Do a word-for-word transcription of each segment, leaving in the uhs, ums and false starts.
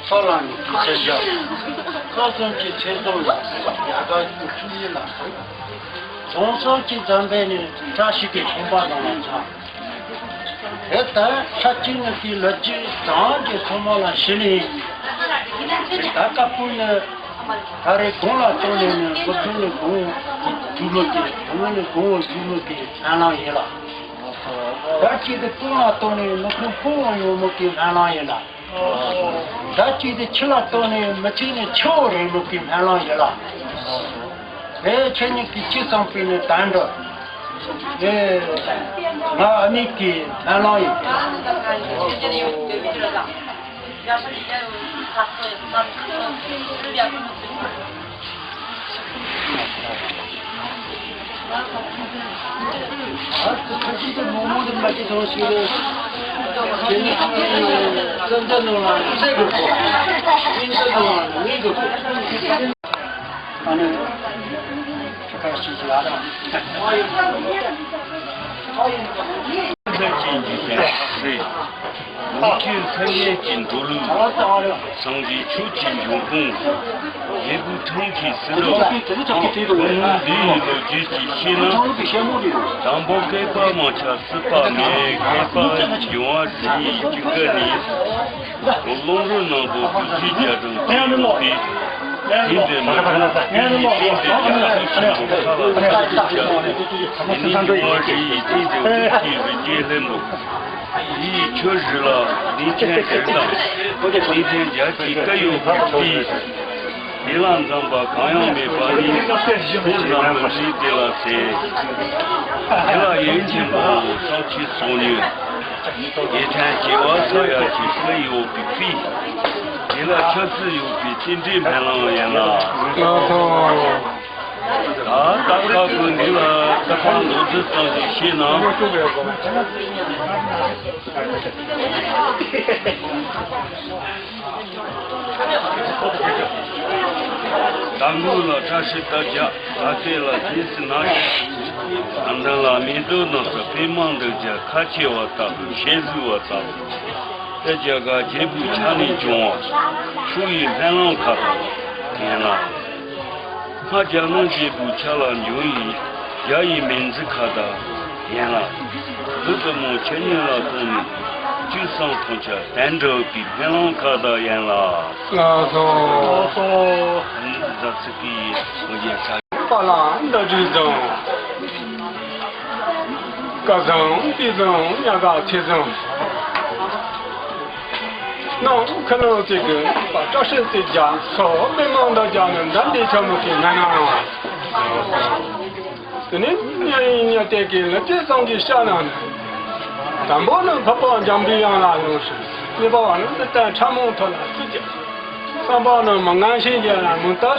ཁ་ལ་ནི་གི་ཚེ་འཇག་ཁ་ཙམ་གྱི་ཚེ་སྲོག་ལ་ཡ་ག་ཀྱི་ཆུ་ཡི་ལ། རྫོང་སོགས་ཀྱི་འཛམ་བུ་ནི་བཀྲ་ཤིས་ཀྱི་ཁང་པ་ནང་ལ་ཆགས། དེ་ལྟར་ཤ་གཅིག་ནི་གི་ལོ་རྒྱུས་བཟང་གི་ཚང་མ་ལ་ཞི་ལི། དེ་ད་ཀ་ཕུ་ནི་ད་རེས་གོང་ལ་གཏོང་ནས་ནི་མི་ཁུར་ནི་གོང་བོ་ཞུ་ལུགས་ཀྱི་གོང་བོ་ནི་གོང་བོ་ཞུ་ལུགས་ཀྱི་སྨོན་ལམ་ཡིན་ལ། ད་གཅིག་ཏུ་གོང་ལ་གཏོང་ནས་མི་ཁུར་གོང་བོ་ཡོང་མི་གི་སྨོན་ལམ་ཡིན་ལ། ད་གཅིག་ཏུ་ཆུ་ལ་གཏོང་ནས་མི་ཚིག་ནས་ཆུ་བོ་རིང་ལུགས་ཀྱི་སྨོན་ལམ་ཡིན་ལ། ཨེ་ཁྱེད་གཉིས་ཀྱིས་ཅི་བསམ་པའི་ནི་དོན་འགྲུབ། ཨེ་ང་ཨ་མྱེས་ཀྱི་སྨོན་ལམ་ཡིན། ལོ་རྒྱུས་མཚན་སྙན་གྱི་འགྲོ་ལུགས། སངས་རྒྱས་ཆོས་ཀྱི་འབྱུང་ཁུངས། རྒྱལ་པོ་ཁྲིམས་ཀྱི་སྲིད་ལུགས། ཁོ་མོ་འདི་ཡི་ལོ་རྒྱུས་ཀྱིས་ཤེས་ན། དང་པོ་བསྐལ་པ་མ་ཆགས་སྲིད་པ་མེད། བསྐལ་པ་འབྱུང་བ་བཞི་ཡི་དཀྱིལ་འཁོར་ནས། རླུང་རོ་ནག་པོ་བདུད་རྩིའི་རྒྱ་གྲམ་དུ་ཡོད་དེ། དེ་འདྲའི་མི་ཁོང་དེ་ཡི་སྟེང་དུ་རྒྱ་མཚོ་ཆེན་པོ་ཁ་ལ་ཁ་ལ་བཞག་སྟེ། དེ་ནས་འབྱུང་བ་བཞི་ཡི་སྟེང་དུ་བདུད་ཀྱི་རི་སྐྱེས་ལྷུན་པོ། དེའི་ཆུ་བཞི་ལ་གླིང་ཆེན་བདུན་དང་། གླིང་ཆེན་བརྒྱད་ཀྱི་བཀའ་ཡོད་པའི་དཔེས། དེ་ལ་འཛེམ་པ་གང་ཡང་མེད་པ་ནི། ཁོང་རྣམས་ཀྱི་ལུས་དེ་ལ་ཟེར། དེ་ལ་ཡུལ་ཆེན་པོ་བསམ་གྱིས་སོ་ཉུལ། རྒྱལ་ཕྲན་བྱེ་བ་ཚོགས་ཡ་གི་སྐུ་ཡོད་པའི་དཔེས། དེ་ལ་ཆབ་སྲིད་ཡོད་པའི་རྟེན་འབྲེལ་སྨོན་ལམ་ཡིན་ལ། ད་ལྟ་ཁ་ཁུ་འདི་ལ་ད་ཁང་ལོ་རྒྱུས་ཙམ་ཞིག་ཤེས་ན། ད་མགོ་ལ་བཀྲ་ཤིས་རྟགས་བརྒྱད། ད་ལྟའི་ལ་རྗེས་སུ་ན་ཞིག་ད་འདི་ལ་མེ་ཏོག་རྣམས་སུ་པད་མ་འདབ་བརྒྱ་ཁ་ཕྱེ་བ་ལྟ་བུ་ཞལ་གཟིགས་པ་ལྟ་བུ། དེ་རྒྱ་གར་རྒྱལ་པོའི་ཕྱག་ནས་བྱུང་བ། ཆུ་ཡི་སྨན་ལམ་ཁ་དང་ཡན་ལག་སྔར་རྒྱ་ནག་རྒྱལ་པོའི་ཕྱག་ལ་འབྱོར་ཡི་རྒྱ་ཡི་མིང་ཚིག་ཁ་དང་ཡན་ལག་བོད་པའི་མོ་ཆེ་ཉིད་ལ་གཏོང་ནས་བཅུ་གསུམ་ཐམས་ཅད་དོན་འགྲུབ་པའི་སྨན་ལམ་ཁ་དང་ཡན་ལག་ལགས་སོ། ཟབ་ཚིག་གི་ཡི་ངོ་རྒྱལ་ས། པ་ལ་འདི་བྲིས་བཟང་། སྐལ་བཟང་དུས་བཟང་ཉག་ག་ཚེ་བཟང་། ནང་ཁ་ནང་གཅིག་གི་པ་བཀྲ་ཤིས་ཚེ་རྒྱ་སོགས་པད་མ་འདི་རྒྱ་ནི་འདམ་དེ་ཆ་མུ་གི་ང་ན། དེ་ནས་ཉ་ཡིན་ཉ་སྟེ་གི་ལ་དེ་ཚང་གི་ཤ་ན་ནི། དང་པོ་ནི་འཕགས་པ་འཇམ་པའི་དབྱངས་ལ་ཡོངས་སུ། གཉིས་པ་བ་ནི་ཏན་ཕྲ་མོ་ཐོག་ལ་ཚིག་རྒྱ། གསུམ་པ་ནི་མི་ངན་ཞིང་རྒྱལ་ལ་མུ་ཏ།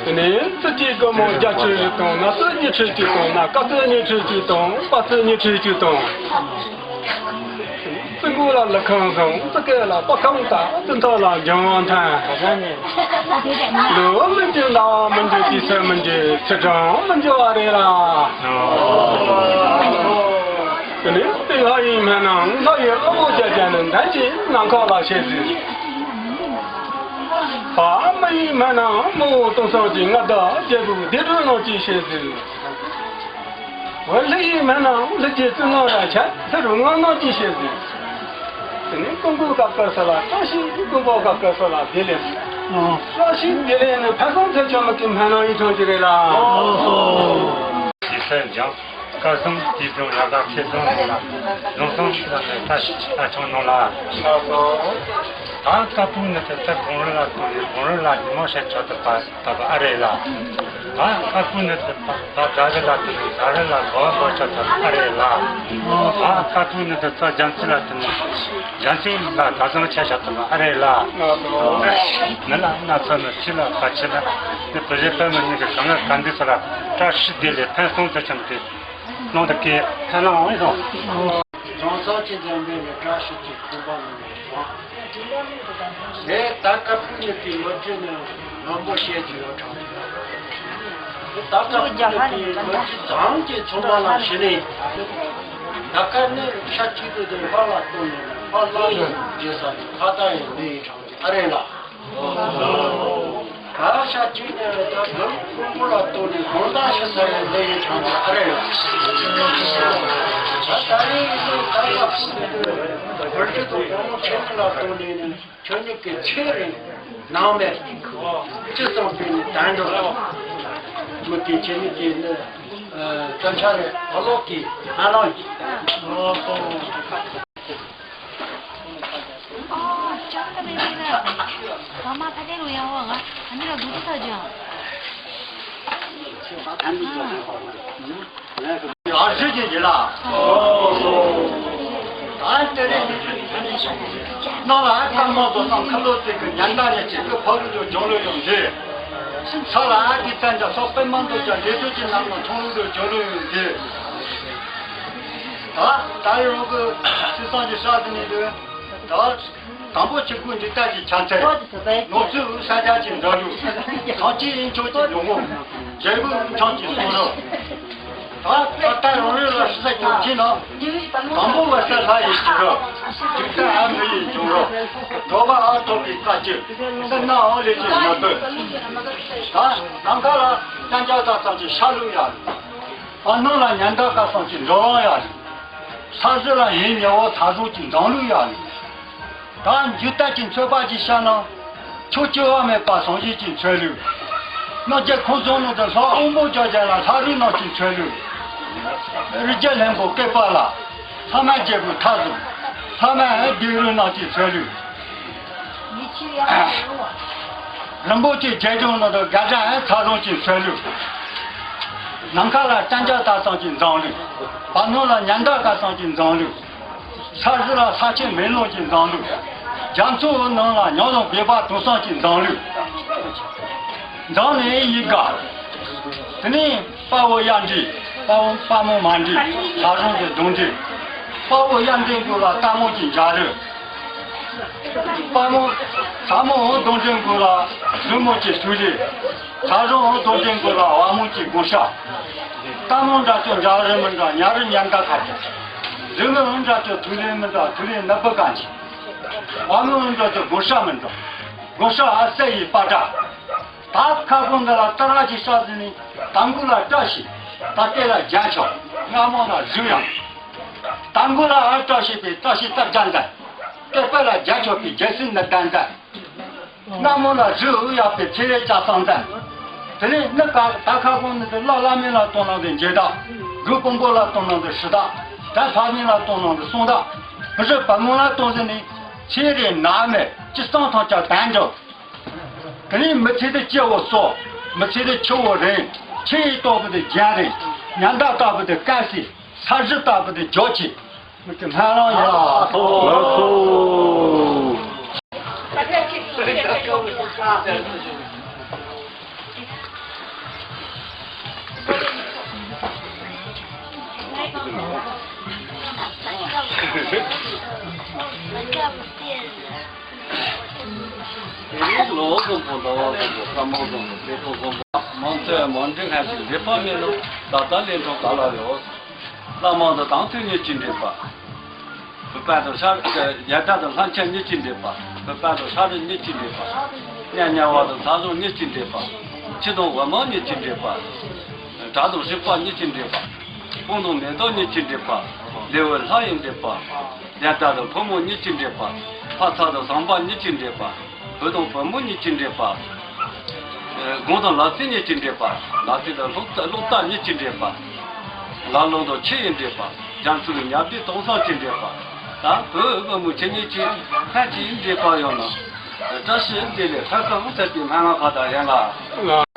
དེ་ནས་ཙི་གི་སྒོ་མོ་བརྒྱད་ཅུ་རེ་དང་ན་ཙི་ཉི་ཁྲི་གཅིག་དང་ན་ཀ་ཙི་ཉི་ཁྲི་གཅིག་དང་པ་ཙི་ཉི་ཁྲི་གཅིག་དང་། ཙི་མགོ་ལ་ལི་ཁང་བཟང་ཙི་སྐེ་ལ་པ་ཁང་དང་ཙི་མཐོ་ལ་འཇང་བ་མཐའ། ལོ་མི་འགྱུར་ལ་མི་འགྱུར་དུས་ཚོད་མི་འགྱུར་ཚེ་གྲངས་མི་འགྱུར་བ་རེད་ལ། དེ་ནས་དེ་ལྷ་ཡི་སྨན་ནང་ལྷ་ཡི་ཨ་མོ་བརྒྱད་ཅན་ནི་འདན་གྱི་ནམ་མཁའ་ལ་ཤེས་ཟིན། བ་མི་ཡི་སྨན་ནང་མི་བོ་སྟོང་སང་གི་མངའ་བདག་རྒྱལ་པོའི་སྡེ་དྲུག་ནང་གི་ཤེས་ཟིན། འོན་ལྷ་ཡི་སྨན་ནང་ལྷ་རྗེ་བཙུན་ནང་ར་ཆ་ལྷ་རུ་ངང་ནང་གི་ཤེས་ཟིན། དེ་ནས་ཀུན་མགོ་ཀ་ཀ་ས་ལ་བཀྲ་ཤིས་ཀུན་མགོ་ཀ་ཀ་ས་ལ་བདེ་ལེགས། བཀྲ་ཤིས་བདེ་ལེགས་ནི་ཕན་སོང་ཐེབས་ཆོག་མི་གི་སྨན་ནང་ཡིན་ཆོག་གི་རེད་ལ། ཞེས་སེམས་སྦྱངས། སྐལ་བཟང་དུས་བཟང་ཡག་ག་ཚེ་བཟང་ལ། ལུང་སྟོང་ལ་ལྟ་ལྟ་ཆུང་ནང་ལ། ད་ཀ་ཕུ་ནི་དེ་ལྟར་གོང་རོལ་ལ་ཐུག་ནས་གོང་རོལ་ལ་ཉིན་མོ་བཤད་ཆོག་ཏུ་པ་ད་པ་ཨ་རེ་ལ། ད་ཀ་ཕུ་ནི་དེ་ད་ད་རི་ལ་ཐུག་ནས་རི་ལ་གོ་བ་ཆོག་ཏུ་ཨ་རེ་ལ། ད་ཀ་ཕུ་ནི་དེ་ད་རྒྱ་མཚོ་ལ་ཐུག་ནས་རྒྱ་མཚོ་ལ་ད་བཟང་ཆ་ཆོག་ཏུ་ཨ་རེ་ལ། མི་ལ་ན་ཚ་ནི་ཕྱི་ལ་ཕ་ཕྱི་ལ་ནི་བུ་ཞེ་ཕ་མི་གཉིས་ཀྱི་གང་ལ་ག་འདི་ཚོ་ལ་བཀྲ་ཤིས་བདེ་ལེགས་ཕན་སོང་དུ་ཆེན་པོ་དེ། ནང་དུ་སྐད་ཕན་ལ་འོང་ཡིན་སོང་། རྫོང་སོགས་ཀྱི་འཛམ་བུའི་ནི་བཀྲ་ཤིས་ཀྱི་ཁང་པ་ནང་ནས་བྱུང་། དེ་ད་སྐབས་ཀྱི་ནི་དེའི་ལོ་རྒྱུས་ནི་མང་པོ་བཤད་རྒྱུ་ཡོད་གྲང་། དེ་ད་སྐབས་ཀྱི་ནི་དེའི་ལོ་རྒྱུས་ཙམ་གྱི་ཚོང་པ་ལ་ཞི་ལི། ད་ཁ་ནི་ཤ་གཅིག་ཏུ་དེ་ཕར་ལ་གཏོང་ནས་ཕར་ལ་ཡང་རྗེས་ས་ནི་ཁ་ད་ཡང་ནི་ཡིན་གྲང་། ཨ་རེད་ལ། ག་ཤ་གཅིག་ནས་ད་དགུང་ལ་གཏོང་ནས་དགོང་དག་ཤི་ས་ཡང་འདི་ཡི་ཆང་ཚ་ཨ་རེད་ལ། ད་ད་རེས་ཡིན་ན་ད་ལ་བུ་ནས་བར་ཆུ་དང་དགོང་མོ་ཆེན་མོ་ལ་གཏོང་ནས་ནས། ཁྱོད་ཉིད་ཀྱི་ཚེ་རིང་ནང་མེད་ཅི་གསུངས་པའི་ནི་དལ་འགྲོ་མི་དེ་ཁྱེད་ཉིད་ཀྱི་ནི་སྐད་ཆ་རེ་བློ་གི་ཧ་ལམ་གྱི། ཨོ། ཅང་ཀ་མེད་མེད་ན། ག་མ་ཐ་དེ་རུ་ཡང་བ་ང་ཨ་ནི་ལ་དུ་དུ་ཐ་ཅང་། ཨ་ནི་ལ་དུ་ཐ་ཅང་། ཨ་ཞེས་ཀྱི་ཡིན་ལ། ཨ་དེ་རིང་ནི་ནང་ལ་ཨ་ཀརྨ་དོ་དང་ཁ་ལོ་ཚིག་གི་ཉན་ད་ནས་ཅིག་གི་ཕ་རུ་ལོ་ཇོང་ལོ་ཡོང་དེ། ས་ལ་ཨ་ཀི་ཙན་ཅ་སོགས་པད་མ་འདོད་ཀྱང་ལས་དོན་གྱི་ནང་ལ་མཐོང་ལོ་ལོ་ཇོང་ལོ་ཡོང་དེ། ད་ད་རུང་གི་སྲིད་སང་གི་ས་དེ་ནས་དེ་ད། དང་པོ་ཆུ་ཁུག་འདི་ལྟ་ཅི་ཆ་ཚད། ནོར་སྲིད་དབུས་ས་ཆ་གྱི་འདྲ་ལུགས། ཐང་ཆེན་དབྱིན་ཆོག་གི་ལོ་ངོ་རྒྱལ་པོའི་དབུས་ཁྲང་གི་གསུང་རབ། ད་ད་ལྟ་རང་རེ་ལ་ཤི་ས་ཀྱང་ཁྱིན་ནོ། དང་པོ་བ་ས་ལྷ་ཡི་བྱུང་རབས། དུས་ད་ཨ་མི་ཡི་བྱུང་རབས། འགྲོ་བ་ཨ་ཐོབ་པའི་བཀའ་ཆོས། ས་ན་ཨ་ལས་ཀྱི་མ་བོས། ད་ནམ་མཁའ་ལ་སྤྱན་རྒྱ་ད་ཙམ་གྱི་ཤ་ལུག་ཡ། བར་སྣང་ལ་ཉམས་ད་ཀ་ཙམ་གྱི་འགྲོ་བ་ཡ། ས་གཞི་ལ་ཡིན་ཉེ་བོ་ད་གཟུགས་ཀྱི་འཛམ་གླིང་ཡ། ད་འཇིག་ལྟ་ཅིག་འཚོད་པ་ཅིག་བྱ་ན། ཕྱོགས་བཅུ་བ་མེད་པ་སངས་རྒྱས་ཀྱི་འཚོལ་ལུགས། རྣམ་རྒྱལ་ཁོང་ཚོ་ནང་དུ་ལྷ་དབང་པོ་བརྒྱ་བརྒྱ་ལ་ལྷ་རིགས་རྣམས་ཀྱི་འཚོལ་ལུགས། རི་རྒྱལ་ལྷུན་པོ་བསྐལ་པ་ལ། ལྷ་མ་རྒྱལ་པོའི་ཐ་ཟུམ། ལྷ་མ་ཨེ་སྡེ་རུ་རྣམས་ཀྱི་འཚོལ་ལུགས། རིན་པོ་ཆེ་རྒྱལ་ལྗོངས་ནང་དུ་དགའ་ལྡན་ཨེ་ཚ་རོང་ཀྱི་འཚོལ་ལུགས། ནམ་མཁའ་ལ་སྤྱན་རྒྱ་ད་ཙམ་གྱི་འཛམ་གླིང་། བར་སྣང་ལ་ཉམས་ད་ཀ་ཙམ་གྱི་འཛམ་གླིང་། ས་གཞི་ལ་ས་ཆེན་མེ་ལོང་གི་འཛམ་གླིང་། རྒྱ་མཚོའི་ནང་ལ་ཉམས་ལོང་བེ་བ་དུང་སང་གི་འཛམ་གླིང་། འཛམ་ནས་ཡིད་དགའ། དེ་ནས་དཔའ་བོ་གཡང་འདྲེས། དཔའ་བོ་དཔའ་མོ་མ་འདྲེས། ལྷ་རོང་གི་གདོན་འདྲེ། དཔའ་བོ་གཡང་འདྲེས་མགོ་ལ་རྟ་མོ་གི་འཇའ་རིས། དཔའ་མོ་ཚ་མོ་འོང་གདོན་འདྲེ་མགོ་ལ་ལུས་མོ་གི་ཐུག་ལེ། ཚ་རོང་འོང་གདོན་འདྲེ་མགོ་ལ་བ་མོ་གི་དགོན་ཤ། རྟ་མོ་འདྲ་ཅོ་འཇའ་རིས་མི་འདྲ་ཉ་རིས་ཉམས་ད་ཁ་ཅིག་ལུས་མོ་འདྲ་ཅོ་ཐུག་ལེ་མི་འདྲ་ཐུག་ལེ་ནག་པོ་གང་ཅིག་བ་མོ་འདྲ་ཅོ་དགོན་ཤ་མི་འདྲ། དགོན་ཤ་ཨ་སེ་ཡི་པ་ཏྲ། ད་ཁ་ཁོང་འདི་ལ་ཏ་ར་ཅིག་ཤ་ཟིན་ནི་ད་མགོ་ལ་བཀྲ་ཤིས། ད་སྐེ་ལ་རྒྱན་ཆ། རྔ་མོང་ལ་གཟུགས་ཡང་། ད་མགོ་ལ་ཨ་བཀྲ་ཤིས་པའི་བཀྲ་ཤིས་རྟགས་བརྒྱ་མཛད། སྐེ་པ་ལ་རྒྱན་ཆ་པའི་རྒྱན་སྲིད་ནི་ལྡན་མཛད། རྔ་མོང་ལ་གཟུགས་འུ་ཡག་པའི་ཚེ་རེ་བཅའ་སང་མཛད། དེ་ནས་ནི་ཀ་ད་ཁ་ཁོང་ནི་དེ་བླ་བླ་མེད་ལ་གཏོང་ནང་དུ་འཇལ་དག་གུ་དཔོན་པོ་ལ་གཏོང་ནང་དུ་ཧྲི་དག་ད་ལྷ་མིན་ལ་གཏོང་ནང་དུ་གསུང་དག་བུ་ཟོ་བ་མོ་ལ་གཏོང་ཟིན་ནི་ཚེ་རེ་ན་མེད་ཅི་སང་ཐང་ཆ་དན་འཇོག་དེ་ནས་མི་ཚེ་དེ་སྐྱེ་བོ་གསོ། མི་ཚེ་དེ་ཆུ་བོ་རིང་། ཆུ་ཡི་ལྟོ་བུ་དེ་རྒྱན་རིང་། ཉ་མདའ་ལྟ་བུ་དེ་དཀར་སེ། ས་གཞི་ལྟ་བུ་དེ་འཇོ་ཆེ། མི་དེ་སྨན་རང་ཡ། ལགས་སོ། དེ་ནས་ལོ་བཟང་པོ་ཟླ་བ་བཟང་པོ་བསམ་པ་བཟང་པོ་བདེ་པོ་བཟང་པོ་མང་ཚོགས་མང་འབྲིང་ཧ་ཅང་འདྲེས་པ་མེད་ནོ། ད་ལྟ་ལས་འཕྲོ་ག་ལ་ཡོད། བླ་མ་དང་དང་ཐོས་ཉིད་ཀྱི་འདྲེས་པ། བུ་དཔལ་དང་ཤ་རི་ཡ་ད་དང་ལྷ་མཆན་ཉིད་ཀྱི་འདྲེས་པ། བུ་དཔལ་དང་ཤ་རི་ཉིད་ཀྱི་འདྲེས་པ། གཉའ་གཉའ་བ་དང་ཚ་བཟང་ཉིད་ཀྱི་འདྲེས་པ། ཁྱི་དང་བུ་མོ་ཉིད་ཀྱི་འདྲེས་པ། དགྲ་དང་གཤེགས་པ་ཉིད་ཀྱི་འདྲེས་པ། དཔུང་དང་མེ་ཏོག་ཉིད་ཀྱི་འདྲེས་པ། ལེའུ་ལྷ་ཡི་འདྲེས་པ། ཡ་ད་དང་ཕོ་མོ་ཉིད་ཀྱི་འདྲེས་པ། ཕ་ཚ་དང་བཟང་པ་ཉིད་ཀྱི་འདྲེས་པ། བུ་དང་བུ་མོ་ཉིད་ཀྱི་འདྲེས་པ། དགོང་དང་ལ་རྩེ་ཉིད་ཀྱི་འདྲེས་པ། ལ་རྩེ་དང་ལྷུག་རྩེ་ལྷུག་རྩེ་ཉིད་ཀྱི་འདྲེས་པ། ལ་ལུང་དང་ཆུ་ཡི་འདྲེས་པ། རྒྱ་མཚོའི་ཉ་བདུད་དུང་སང་གི་འདྲེས་པ། ད་བུ་བུ་མོ་ཁྱེད་ཉིད་ཀྱི་ཕན་གྱི་འདྲེས་པ་ཡོང་ན། བཀྲ་ཤིས་བདེ་ལེགས་ཁ་ཁ་ཧུ་ཚ་གི་སྨན་ང་ཁ་དང་ཡན་ལ།